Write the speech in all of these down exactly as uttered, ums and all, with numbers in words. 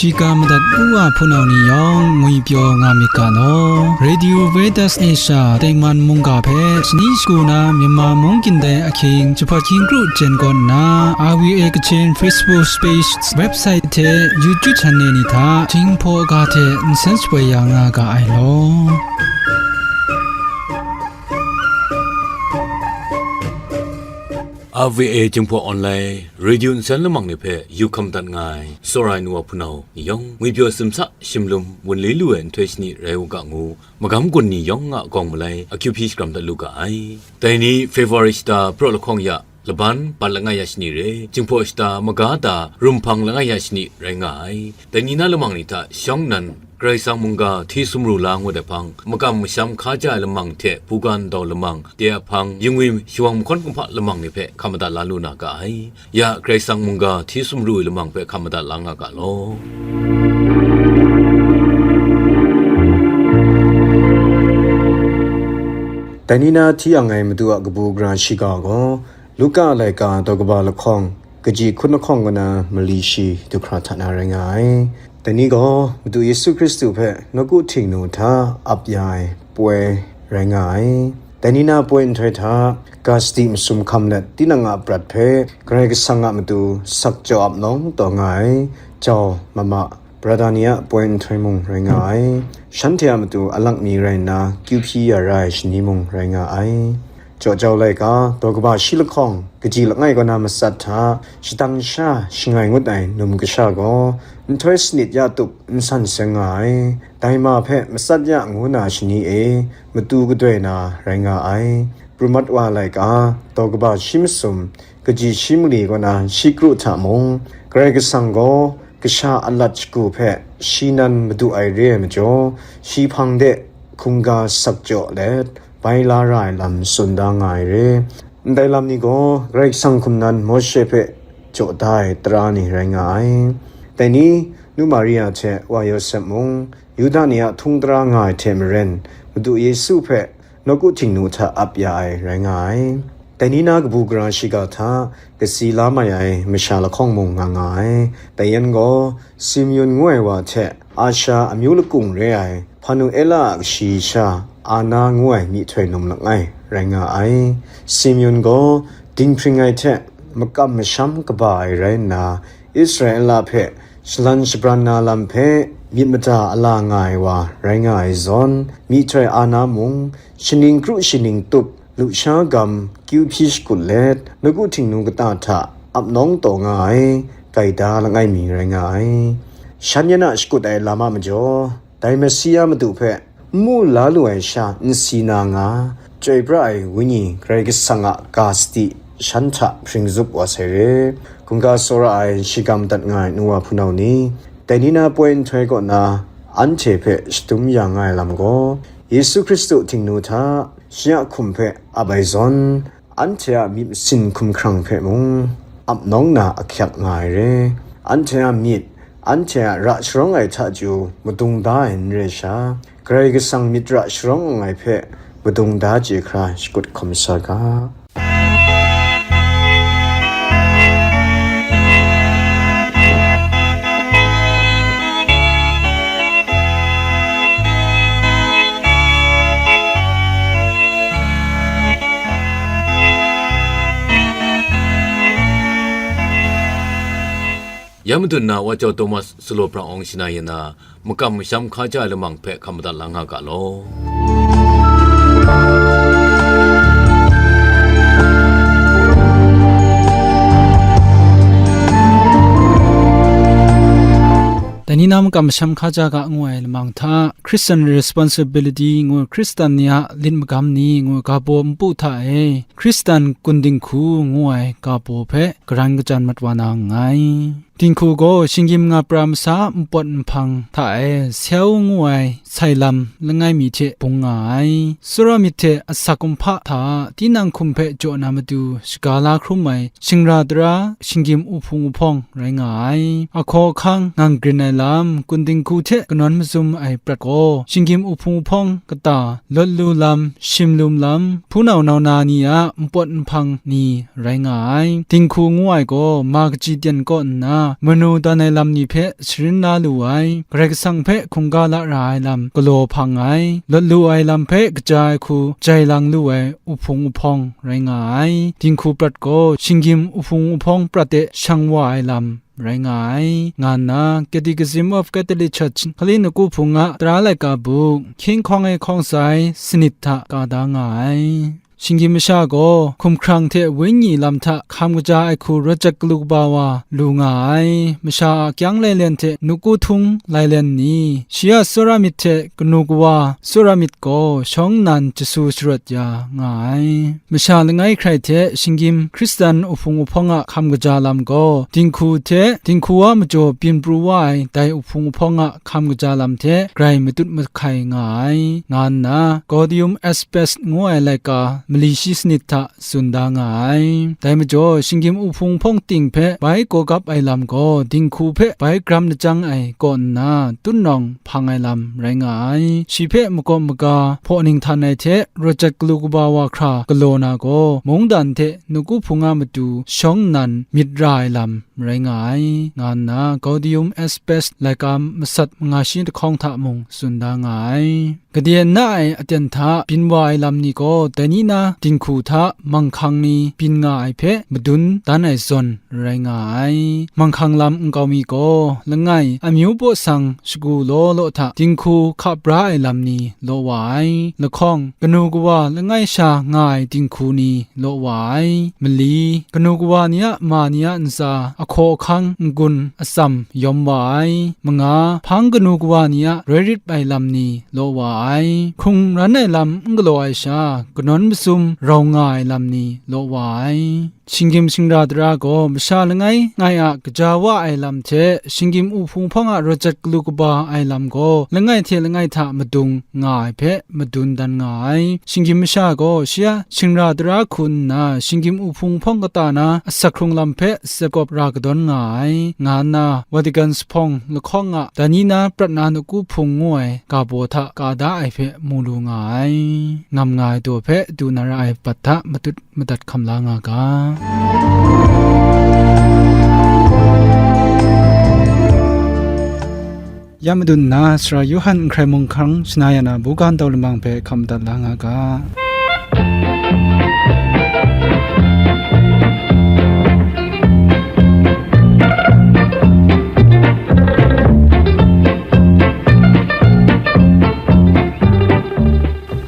Shiga madat u wa hpunau ni yawng ngwipyaw nga myit ga law. Radio Veritas Asia tengman mungga hpe shani shagu na Myanmar mung gindai ahkying jahpawt hkying kru jen kaw nna, R V A Kachin Facebook page, website hte YouTube channel ni hta Jinghpaw ga hte nsen shapoi ya nga ga ai law. R V A Jinghpaw Online Radio nsen lamang ni hpe yu hkam dat nga ai, tsawra ai nu wa hpunau ni yawng, ngwipyaw simsa shimlum wunli lu ai nhtoi shani rai u ga ngu, magam gun ni yawng a gawng malai akyu hpyi shakram dat lu ga ai. Dai ni February shata praw lahkawng ya laban bat langai ya shani re, Jinghpaw shata maga ta rumhpang langai ya shani rai nga ai. Dai ni na lamang ni hta shawng nnan Karai Kasang mungga hti sumru la ngut ai hpang, makam masham hkaja ai lamang hte buga ndau lamang, de a hpang, yingwi shawang mahkawn kumhpa lamang ni hpe hkam madat la lu na ga ai. Ya Karai Kasang mungga hti sumru ai lamang hpe hkam madat la nga ga law. Dai ni na hti yang ai Madu a kabu gara shiga gaw, Luka laika daw kaba lahkawng, kaji hkun lahkawng kaw na mali shi du hkra hta na rai nga ai. Dai ni gaw Madu Yesu Hkristu hpe nawku htingnu hta ap ya ai poi rai nga ai. Dai ni na poi nhtoi hta, ga sadi masum hkam let tinang a prat hpe Karai Kasang a matu sakjaw ap nawng taw nga ai, jau mama, brata ni a poi nhtoi mung rai nga ai. Shanhte a matu alak mi rai nna kyu hpyi ya ra ai shani mung rai nga ai. Jaw jau laika, daw kaba shi lahkawng, kaji langai kaw na matsat hta, shadang sha shangai ngut ai num kasha gaw, nhtoi sanit ya tup n san seng nga ai. Dai ma hpe matsat ya ngu na shani e, matu kadoi na rai nga ai. Pru mat wa laika, daw kaba shi masum, kaji shi mali kaw na shi kru hta mung, Karai Kasang gaw kasha alat shagu hpe shi nan madu ai re ai majaw, shi hpang de hkungga sakjaw let, bai la ra ai lam tsun da nga ai re. Ndai lam ni gaw Karai Kasang hkum nan Mawshe hpe jaw da ai tara ni rai nga ai. Dai ni, nu Maria hte wa Yawsep mung, Yuda ni a htung tara nga ai hte maren, Madu Yesu hpe nawku htingnu hta ap ya ai rai nga ai. Dai ni na kabu gara shiga hta kasi la mai ai masha lahkawng mung nga nga ai. Dai yan gaw, Simeon ngu ai wa hte Asha amyu lakung re ai Hpanuela a kashi sha Ana ngu ai myihtoi num langai rai nga ai. Simeon gaw dinghpring ai hte makam masham kaba ai rai nna, Israela hpe shalan shabran na lam hpe myit mada a la nga ai wa rai nga ai zawn, myihtoi Ana mung, shaning kru shaning tup, lusha gam kyu hpyi shakut let, nawku htingnu kata hta ap nawng taw nga ai, gaida langai mi rai nga ai. Shan yan a shakut ai lam a majaw, dai Masiya Madu hpe n mu la lu ai sha n si na nga, Chyoi pra ai Wenyi Karai Kasang a ga sadi shan hta hpring zup wa sai re. Hkungga tsawra ai shiga madat nga ai nu wa hpunau ni, dai ni na poi nhtoi kaw na anhte hpe shadum ya nga ai lam gaw, Yesu Hkristu htingnu hta shi a hkum hpe ap ai zawn, anhte a myit masin hkumhkrang hpe mung ap nawng na ahkyak nga ai re. Anhte a myit, anhte a ra sharawng ai hta chyu madung da ai n re sha, Karai Kasang myit ra sharawng ai hpe madung da chye hkra shakut hkawm sa ga. Ya madun na Wa Chyau Thomas Salo Hprang Awng Shana Yen a makam masham hkaja ai lamang hpe hkam madat la nga ga law. Dai ni na makam masham hkaja ga ngu ai lamang hta, Christian Responsibility ngu Hkristan ni a lit magam ni ngu ga baw npu hta e, Hkristan kun dinghku ngu ai ga baw hpe garan kajan mat wa na nngai. Dinghku gaw shinggyim nga pra masa npawt nhpang hta e, Seu ngu ai sai lam langai mi hte bung nga ai. Tsawra myit hte asak kumhpa hta tinang hkum hpe jaw na matu shaga la hkrum ai shingra tara, shinggyim uhpung uhpawng rai nga ai. Ahkaw ahkang ngang grin ai lam, kun dinghku hte kanawn mazum ai prat gaw, shinggyim uhpung uhpawng kata, lawt lu lam, shim lum lam, hpunau nau na ni a npawt nhpang ni rai nga ai. Dinghku ngu ai gaw, ma kaji ten kaw nna, manu dan ai lam ni hpe sharin la lu ai, Karai Kasang hpe hkungga la ra ai lam galaw hpang ai, lawt lu ai lam hpe kaja ai hku jai lang lu ai uhpung uhpawng rai nga ai. Dinghku prat gaw shinggyim uhpung uhpawng prat de shang wa ai lam rai nga ai, nga nna Catechism of Catholic Church hkali ngu hpung a tara laika buk, hkying hkawng e hkawng sai sanit hta ka da nga ai. Shinggyim masha gaw hkumhkrang hte wenyi lam hta hkam kaja ai hku rawt jat galu kaba wa lu nga ai. Masha a kyang lailen hte nuku htung lailen ni, shi a tsawra myit hte kanu kawa tsawra myit gaw shawng nnan jasu sharawt ya nga ai. Masha langai hkrai hte shinggyim Hkristan uhpung uhpawng a hkam kaja lam gaw, dinghku hte dinghku a majaw byin pru wa ai dai uhpung uhpawng a hkam kaja lam hte grai matut mahkai nga ai, nga nna Gaudium et Spes ngu ai laika mali shi sanit hta tsun da nga ai. Dai majaw, shinggyim uhpung hpawng ting hpe bai gawgap ai lam gaw, dinghku hpe bai gram lajang ai kaw nna, tutnawng hpang ai lam rai nga ai. Shi hpe makawp maga hpaw ninghtan ai hte rawt jat galu kaba wa hkra galaw na gaw, mungdan hte nuku hpung a matu shawng nnan myit ra ai lam rai nga ai, nga nna Gaudium et Spes laika masat manga shi lahkawng hta mung tsun da nga ai. Gade na ai aten hta byin wa ai lam ni gaw, dai ni na dinghku hta manghkang ni byin nga ai hpe madun dan ai zawn rai nga ai. Manghkang lam nkau mi gaw, langai, amyu baw sang shagu law law hta dinghku hka bra ai lam ni law wa ai. Lahkawng, kanu kawa langai sha nga ai dinghku ni law wa ai. Mali, kanu kawa ni a ma ni a ntsa, ahkaw ahkang, n-gun atsam yawm wa ai. Manga, hpang kanu kawa ni a roi rit ai lam ni law wa ai. Hkrung ran ai lam n galaw ai sha, kanawn masum rau nga ai lam ni law wa ai. Shinggyim shingra tara gaw masha langai ngai a kaja wa ai lam hte, shinggyim uhpung hpawng a rawt jat galu kaba ai lam gaw, langai hte langai hta madung nga ai hpe madun dan nga ai. Shinggyim masha gaw shi a shingra tara hku nna, shinggyim uhpung hpawng kata na asak hkrung lam hpe tsep kawp ra kadawn nga ai, nga nna Vatican jahpawng lahkawng a dai ni na prat na nuku hpung ngu ai ga baw hta ka da ai hpe mu lu nga ai. Ngam nga ai daw hpe du na ra ai bat hta matut madat hkam la nga ga. Ya madun nna, Sara Yawhan n hkrai mung hkang shana ya na buga ntau lamang hpe hkam madat la nga ga.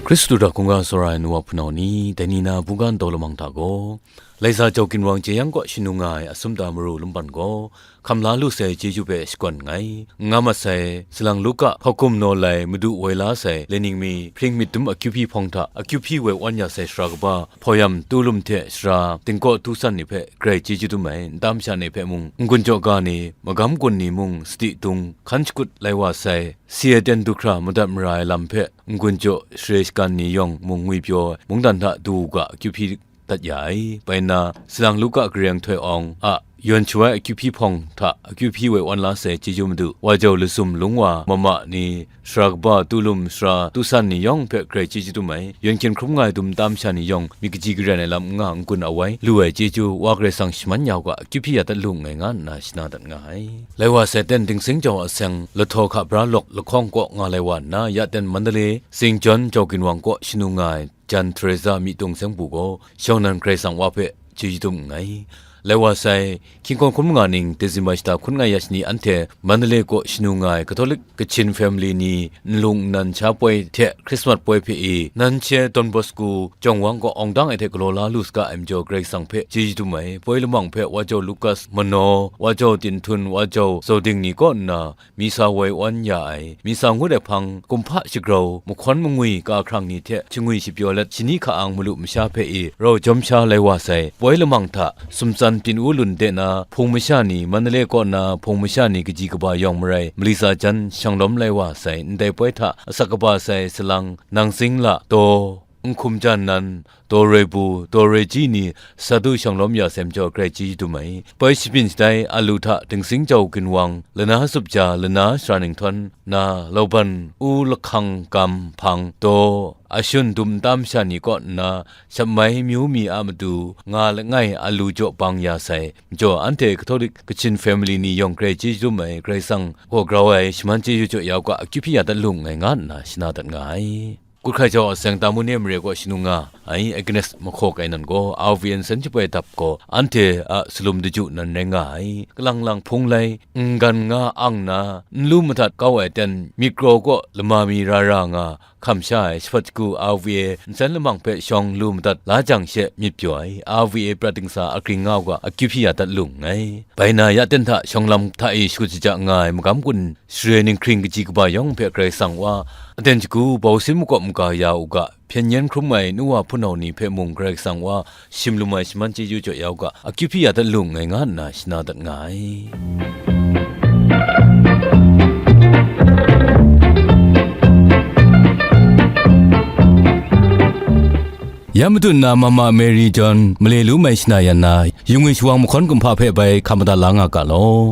Hkristu hta hkungga tsawra ai nu wa hpunau ni, dai ni na buga ntau lamang hta gaw, Laiza Jau Ginwang jeyang kaw shanu nga ai Asumta Maru Lumpan gaw, hkam la lu sai chyeju hpe shakawn nngai. N nga mat sai, salang Luka hpawk gumnaw lai Madu woi la sai, Leningmi hpring myit dum akyu hpyi hpawng hta akyu hpyi woi wan ya sai sara kaba, hpaw yam tulum hte sara tingkaw tu san ni hpe grai chyeju dum ai, nta masha ni hpe mung, n-gun jaw ga ni, magam gun ni mung, sadi dung, hkan shakut lai wa sai, si ai ten du hkra madat mara ai lam hpe, n-gun jaw share shagan ni yawng mung ngwipyaw ai, mungdan hta du u ga akyu hpyi dat ya ai. Bai nna, salang Luka kare nhtoi awng a yawn shu ai akyu hpyi hpawng hta akyu hpyi woi wan la sai chyeju Madu, wa jau lasum lung wa mama ni, sara kaba tulum sara tu san ni yawng hpe grai chyeju dum ai, yawn hkyen hkrum nga ai dum nta masha ni yawng myit kaji karen ai lam n nga n-gun awai lu ai chyeju, Wa Karai Kasang shaman ya u ga, akyu hpyi ya dat lu nngai, nga nna shana dat nga ai. Lai wa sai ten dingseng jau a seng, lahtaw hka bra lawk lahkawng kaw nga lai wa nna, ya ten Mandalay, Saint John Jau Ginwang kaw shanu nga ai, Jan Teresa myi tung seng bu gaw, shawng nnan Karai Kasang Wa hpe chyeju dum nngai. Lai wa sai, hkying hkawng hkun manga ning, December shata hkun nga ya shani anhte Mandalay kaw shanu nga ai Catholic Kachin family ni nlung nnan sha poi hte Christmas poi hpe i, nan she Don Bosco Jawng Wang kaw awng dang ai hte galaw la lu saga ai majaw Karai Kasang hpe chyeju dum ai. Poi lamang hpe Wa Jau Lucas Manaw, Wa Jau Tinhtun, Wa Jau Zauding ni kaw nna, Misa woi wan ya ai, Misa ngut ai hpang kumhpa shagrau, mahkawn mangwi ka hkrang ni hte shingwi shapyaw let, shani hka-ang malu masha hpe i rau jawm sha lai wa sai. Poi lamang hta, sumtsan pyin u lun de na, hpung masha ni, Mandalay kaw na hpung masha ni kaji kaba yawng marai, mali tsa jan shanglawm lai wa sai. Ndai poi hta asak kaba sai salang, Nang Sing La, Daw, Nhkum jan nan, dawroi bu, dawroi ji ni, sadu shawng lawm ya sai majaw grai chyeju dum ai. Poi shabyin shatai, alu hta dingsing jau ginwang, lana sup ja, lana sara ninghtawn na, lauban, u lahkang gam hpang daw, ashun dum nta masha ni kaw nna, shap mai myu mi a matu, nga langai alu jaw bang ya sai, majaw anhte Catholic Kachin family ni yawng grai chyeju dum ai, Karai Kasang gaw grau ai, shaman chyeju jaw ya u ga, akyu hpyi ya dat lu nngai, nga nna shana dat nga ai. Kut hkrai jau a seng, Tamune mare kaw shanu nga ai Agnes mahkaw kai nan gaw, R V A nsen shapoi dap gaw, anhte a salum daju nan rai nga ai. Kalang lang hpung lai, n gan nga ang na, n lu madat kau ai ten, myit kraw kaw lama mi ra ra nga, hkam sha ai, shafat shagu R V A nsen lamang hpe shawng lu madat la jang she myit pyaw ai, R V A prat dingsa agring nga u ga, akyu hpyi ya dat lu nngai. Bai na ya ten hta shawng lam hta e shakut shaja nga ai magam gun, share ninghkring kaji kaba yawng hpe Karai Kasang wa, aten shagu bau sin makawp maga ya u ga, hpyen yen hkrum ai nu wa hpunau ni hpe mung Karai Kasang wa, shim lum ai shaman chyeju jaw ya u ga, akyu hpyi ya dat lu nngai, nga nna shana dat nga ai. Ya matu nna Mama Mary John male lu mai shana yan na, yung ai shawang mahkawn kumhpa hpe bai hkam madat la nga ga law.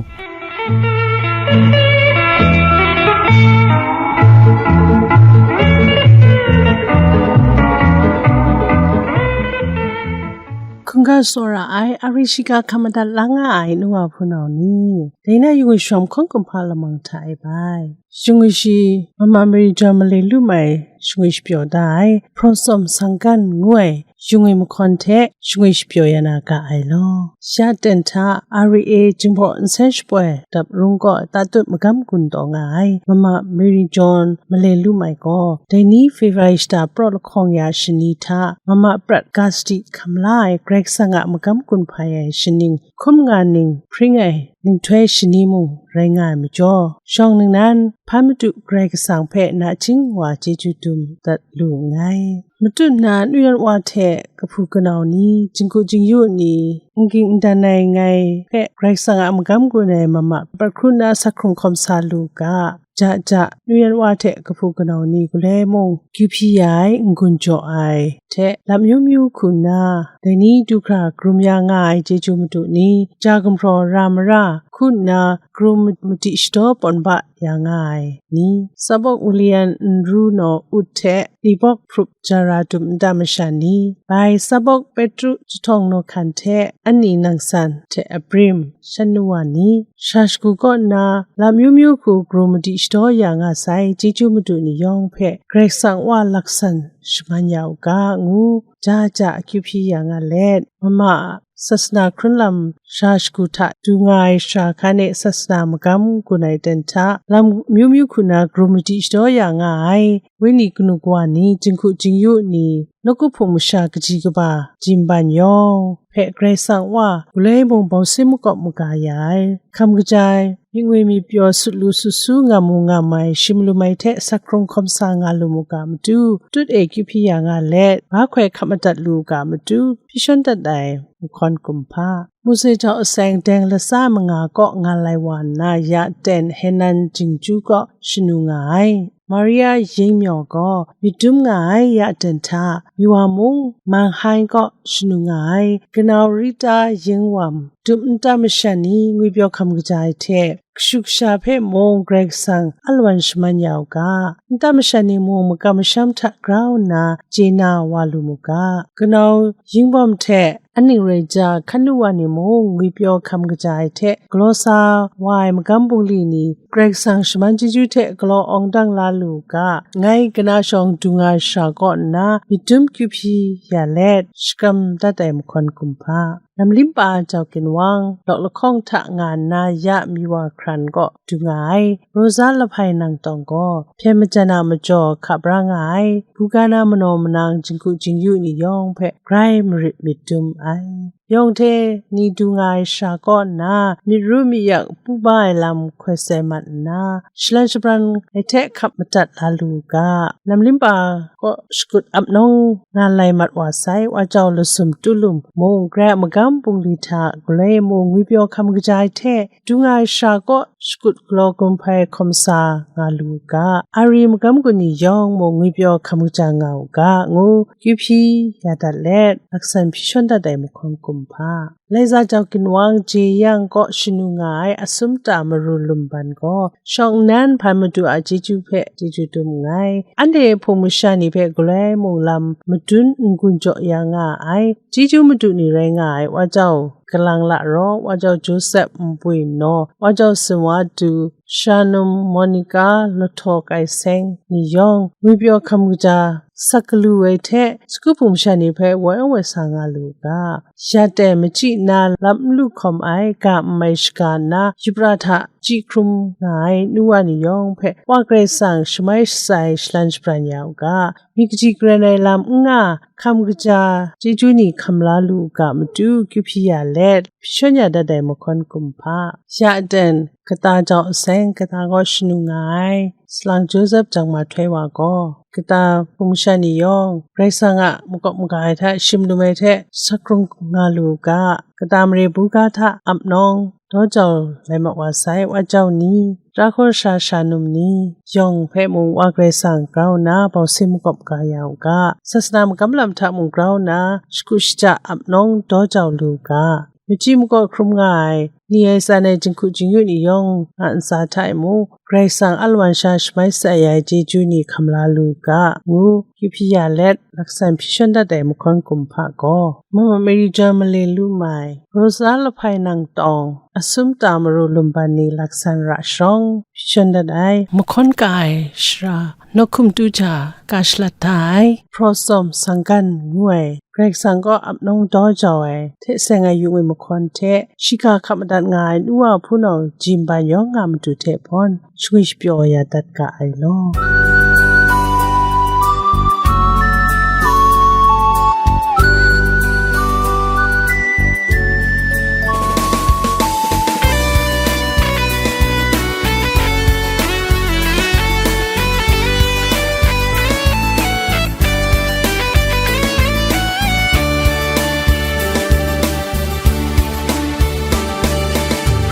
Hkungga tsawra ai, ari shiga hkam madat la nga ai nu wa hpunau ni, dai na yung ai shawang mahkawn kumhpa lamang hta e bai. Shingwi shi, Mama Mary John male lu mai, shingwi shapyaw da ai, Hprawsawm Sanggan ngu ai, shingwi mahkawn hte shingwi shapyaw ya na ga ai law. Ya ten hta, R A jinghpaw nsen shapoi dap rung kaw tatut magam gun taw nga ai, Mama Mary John male lu mai gaw, dai ni February shata praw lahkawng ya shani hta, Mama prat ga sadi hkam la ai, Karai Kasang a magam gun hpai ai shaning, hkum nga ning hpring ai, nhtoi shani mung rai nga ai majaw, shawng ningnan hpa madu Karai Kasang hpe nachying wa chyeju dum dat lu nngai. Matu nna nu yan wa hte kahpu kanau ni, jinghku jingyu ni, n ging n dan ai ngai hpe Karai Kasang a magam gun ai mama, prat hkru nna sa hkrung hkawm sa lu ga, ja ja, nu yan wa hte kahpu kanau ni galoi mung, kyu hpyi ya ai, n-gun jaw ai hte, lam myu myu hku nna, dai ni du hkra karum ya nga ai chyeju madu ni, ja gumhpraw ra mara hku nna, karum madi shadaw pawn ba ya nga ai ni, Sabawk William Nru naw ut hte, Libawk Hprup Jara dum nta masha ni, bai Sabawk Petru jahtawng nawhkan hte, ani nang san hte abrim, shan nu wa ni, sha shagu kaw nna, lam myu myu hku karum madi shadaw ya nga sai, chyeju madu ni yawng hpe, Karai Kasang wa laksan shaman ya u ga, ngu ja ja akyu hpyi ya nga let, mama a sasana hkrun lam sha shagu hta du nga ai shara hkan e sasana magam gun ai ten hta, lam myu myu hku na karum madi shadaw ya nga ai, wenyi kanu kawa ni, jinghku jingyu ni, nawku hpung masha kaji kaba, jimban yawng hpe Karai Kasang wa, galoi mung bawsin makawp maga ya ai, hkam kaja ai, myit ngwi myit pyaw sut lu sut su ngam mu ngam ai, shim lu mai hte sa hkrung hkawm sa nga lu mu ga matu, tut e kyu hpyi ya nga let, ba hkoi hkap madat lu ga matu, hpyi shawn dat ai, mahkawn kumhpa. Mose jau aseng deng latsa manga kaw nga lai wa nna, ya ten Henan Jingju kaw shanu nga ai. Maria Yingmyaw gaw myit dum nga ai, ya ten hta, Miwa mung Manghai kaw shanu nga ai, kanau Rita Yingwam, dum nta masha ni ngwipyaw hkam kaja ai hte, kashu kasha hpe mung Karai Kasang alawan shaman ya u ga, nta masha ni mung makam masham hta grau nna chye na wa lu mu ga, kanau Yingwam hte, aning rai ja, hkan nu wa ni mung ngwipyaw hkam kaja ai hte, galaw sa wa ai magam bungli ni, Karai Kasang shaman chyeju hte galaw awng dang la lu u ga, ngai kana shawng du nga ai shara kaw nna, myit dum kyu hpyi ya let, shakram dat ai mahkawn kumhpa. Lam limpa jau ginwang, lawk lahkawng hta nga nna ya Miwa hkran kaw du nga ai, Rosa Lahpai Nangtawng gaw, hpyen majan a majaw hka bra nga ai, buga na manaw manang jinghku jingyu ni yawng hpe grai marit myit dum ai. yawng hte ni du nga ai shara kaw nna, myit ru myit yak pu ba ai lam hkoi sai mat nna, shalan shabran ai hte hkap madat la lu u ga, lam limpa kaw shakut ap nawng na lai mat wa sai, wa jau lasum tulum mung, Karai a magam bungli hta galoi mung, ngwipyaw hkam kaja ai hte du nga ai shara kaw shakut galaw gumhpai hkawm sa nga lu u ga, Ari magam gun ni yawng mung ngwipyaw hkam kaja nga u ga, ngu kyu hpyi ya dat let, laksan hpyi shawn dat ai mahkawn kumhpa. Laiza jau ginwang jeyang kaw shanu nga ai asum ta maru lumban gaw, shawng nnan hpan madu a chyeju hpe chyeju dum nngai. Anhte hpung masha ni hpe galoi munglam madun n-gun jaw ya nga ai, chyeju madu ni rai nga ai, wa jau Kalang Lara, wa jau Josep Npui Naw, wa jau Sinwa Du, Shanum Monica, Lahtaw Kai Seng ni yawng, ngwipyaw hkam kaja sak galu ai hte, sagu hpung masha ni hpe woi woi sa nga lu u ga, ya tai machyi nna lam n lu hkawm ai ga n mai shaga nna, yubra hta chyi hkrum nga ai nu wa ni yawng hpe, Wa Karai Kasang shamai shatsai shalan shabran ya u ga, myit kaji karen ai lam n nga, hkam kaja chyeju ni hkam la lu u ga matu kyu hpyi ya let, hpyi shawn ya dat ai mahkawn kumhpa. Ya aten, kata jau aseng, kata gaw shanu nga ai, salang Josep Jangma Htoi Wa gaw, kata hpung masha ni yawng, Karai Kasang a makawp maga ai hta shim lum ai hte sakrung nga lu u ga, kata mare buga hta ap nawng daw jau lai mat wa sai, wa jau ni, tara hkawra sha sha num ni yawng hpe mung Wa Karai Kasang grau nna, bau sin makawp ga ya u ga, sasana magam lam hta mung grau nna, shagu shaja ap nawng daw jau lu u ga, machyi makaw hkrum nga ai, ni ai tsan ai jinghku jingyu ni yawng a ntsa hta e mung, Karai Kasang a lawan sha shamai shatsai ai chyeju ni hkam la lu u ga, ngu kyu hpyi ya let, laksan hpyi shawn dat ai mahkawn kumhpa gaw, Mama Mary Jan Male Lu Mai, Rosa Lahpai Nang Tawng, asum ta maru lumban ni laksan ra shawng hpyi shawn dat ai, mahkawn ka ai shara, nawk hkum tu hta ka shalat da ai, Hpraw Tsawm Sanggan ngu ai, Karai Kasang kaw ap nawng daw jau ai, hte seng ai yu ngwi mahkawn hte, shiga hkap madat nga ai nu wa hpunau ji mban yawng nga matu hte hpawn, shangwi shapyaw ya dat ga ai law.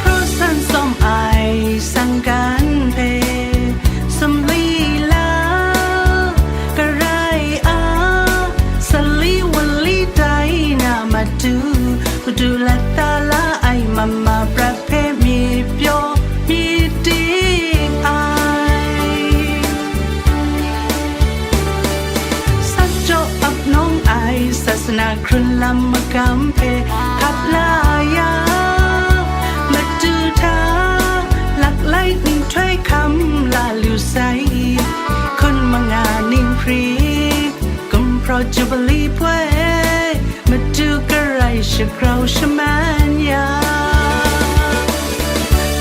Hpraw san tsawm ai sanggan hpe sumli lau, Karai a sali wali tai na matu, madu lata la ai mama prat hpe myit pyaw myit dik ai. Sat jaw ap nawng ai sasana hkrun lam magam hpe hkap la ya, madu hta laklai nhtoi hkam la lu sai, hkun manga ning hpri, gumhpraw jubali poi, madu Karai shagrau shaman ya.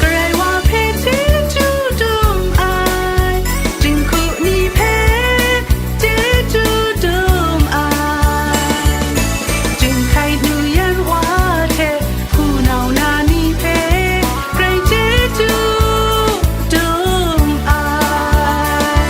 Karai wa hpe chyeju dum ai, jinghku ni hpe chyeju dum ai, jinghkai nu yan wa hte hpunau na ni hpe grai chyeju dum ai.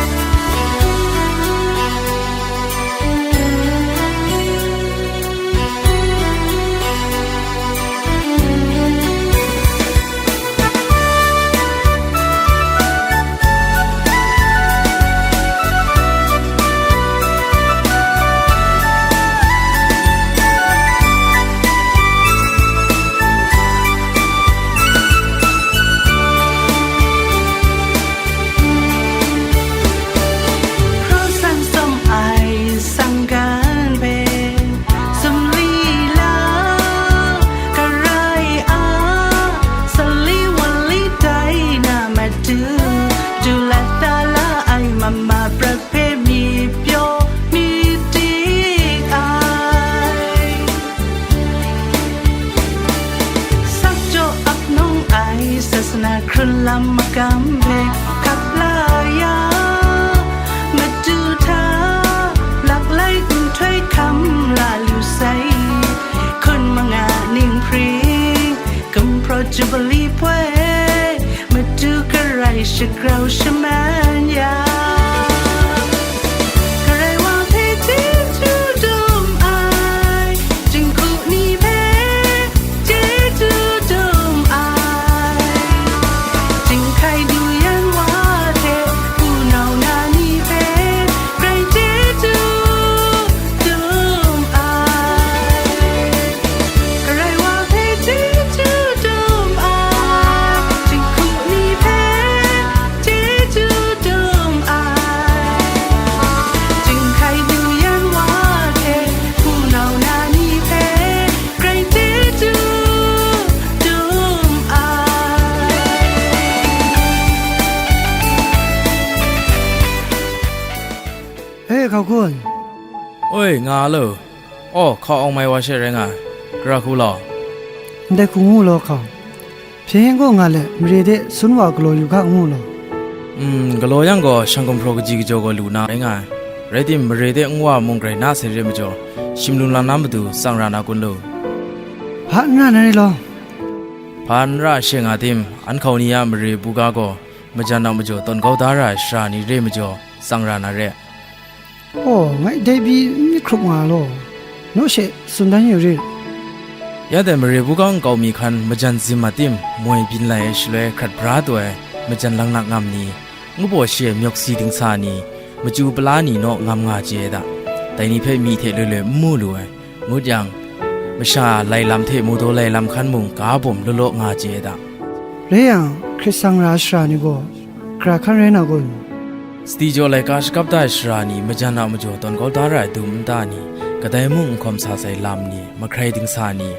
Dagrau shaman ya, Karai Wa hpe chyeju dum ai, jinghku ni hpe chyeju dum ai, jinghkai du yan wa hte, hpunau na ni hpe grai chyeju dum ai. Karai Wa hpe chyeju dum ai, jinghku ni hpe chyeju dum ai, jinghkai du yan wa hte, hpunau na ni hpe grai chyeju dum ai. E, hkau kun. Oi, nga lo. Aw, hkau awng mai wa she rai nga ai. Gara hku law. Ndai hku ngu law hkau. Hpyen yen gaw nga let, mare de sun wa galaw yu ga ngu law. Mm, galaw yang gaw, shang gumhpraw kaji kajaw gaw lu na rai nga ai. Rai tim, mare de nwa mung grai na sai re majaw, shim lung lang na matu tsang ra na kun lu? Hpa n ra na re law. Hpa n ra she nga tim, an hkau ni a mare buga gaw, majan a majaw tawn kau da ra ai sara ni re majaw, tsang ra na re. Aw, ngai dai pyi n myit hkrup nga law, naw she tsun dan yu rit. Ya dai mare buga nkau mi hkan majan zim a tim moi byin lai ai shaloi hkrat bra taw ai majan langnak ngam ni, ngu baw shi ai myawk si dingsa ni, machyu pala ni naw ngam nga chye ai da. Dai ni hpe myi hte loi loi n mu lu ai, ngut yang, masha lai lam hte mu daw lai lam hkan mung ga bawm law law nga chye ai da. Rai yang, hkrit sang ra ai sara ni gaw, gara hkan rai na kun? Sadi jaw laika shakap da ai sara ni majan a majaw tawn kau da ra ai dum nta ni, kadai mung n hkawm sa sai lam ni, mahkrai dingsa ni,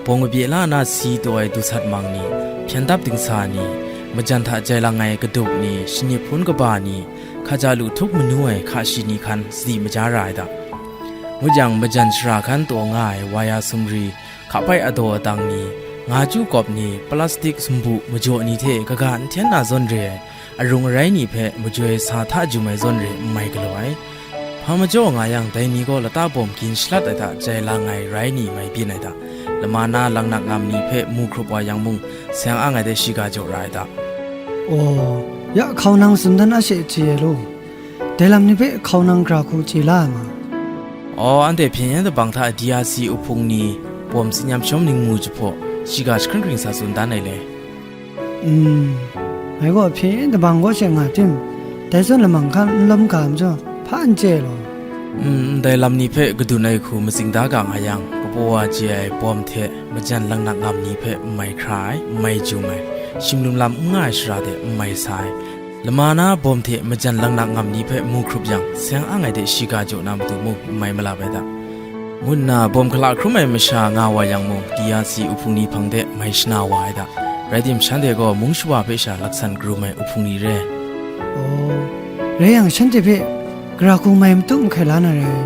bawng kabye la na si taw ai dusat mang ni, hpyen dap dingsa ni, majan hta jai lang ai kadup ni, shanip hpun kaba ni, hkaja lu htup manu ai hka shi ni hkan sadi maja ra ai da. Ngut yang, majan sara hkan taw nga ai wa ya sumri, hkapai adaw adang ni, nga chyu kawp ni, plastik sumbu majaw ni hte kaga n hten na zawn re ai, arung arai ni hpe majoi sa hta jum ai zawn re n mai galaw ai. Hpa majaw nga yang, dai ni gaw lata bawm gin shalat ai hta jai lang ai rai ni mai byin ai hta, lama na langnak ngam ni hpe mu hkrup wa yang mung, seng ang ai de shiga jaw ra ai hta. Aw, ya hkau nang tsun dan a she chye ai law. Dai lam ni hpe hkau nang gara hku chye la ai ma? Aw, anhte hpyen yen dabang hta D R C uhpung ni, bawm tsin yam shawm ningmu jahpaw, shiga jahkring hkring sa tsun dan ai le. Mm, ngai gaw hpyen yen dabang kaw she nga tim, dai zawn lamang hkan n lawm ga majaw, hpa n chye law. Mm, ndai lam ni hpe kadun ai hku matsing da ga nga yang, kapaw wa chye ai bawm hte majan langnak ngam ni hpe n mai hkra ai, n mai jum ai, shim lum lam n nga ai shara de n mai sa ai, lama na bawm hte majan langnak ngam ni hpe mu hkrup yang, seng ang ai de shiga jaw na matu mung n mai malap ai da. Ngu nna bawm hkala hkrum ai masha nga wa yang mung, D R C uhpung ni hpang de mai shana wa ai da. Rai tim, shanhte gaw mung shawa hpe sha laksan karum ai uhpung ni re. Aw, rai yang, shanhte hpe gara hku mai matut mahkai la na rai.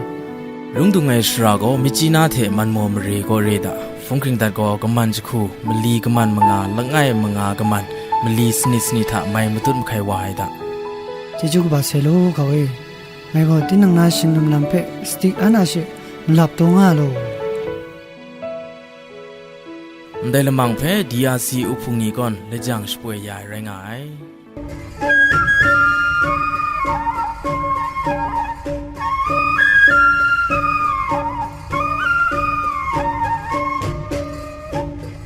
Lung dung ai sara gaw, Myitkyina hte Manmaw mare gaw re da. Hpung hkring dat gaw, kaman jahku, mali kaman manga, langai manga kaman, mali sanit sanit hta mai matut mahkai wa ai da. Chyeju kaba sai law, hkau e. Ngai gaw tinang na shing lam lam hpe sadi an a she malap taw nga law. Ndai lamang hpe D R C uhpung ni gawn lajang shapoi ya ai rai nga ai.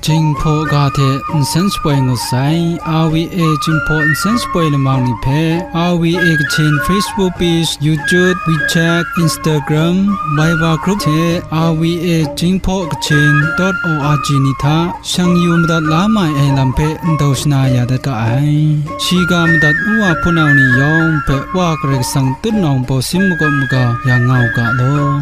Jinghpaw ga hte nsen shapoi ngut sai, R V A Jinghpaw nsen shapoi lamang ni hpe, R V A Kachin Facebook page, YouTube, WeChat, Instagram, Viber group hte R V A Jinghpaw Kachin dot O R G ni hta shang yu madat la mai ai lam hpe ndau shana ya dat ga ai. Shiga madat ngu wa hpunau ni yawng hpe Wa Karai Kasang tutnawng baw sin makawp maga ya nga u ga law.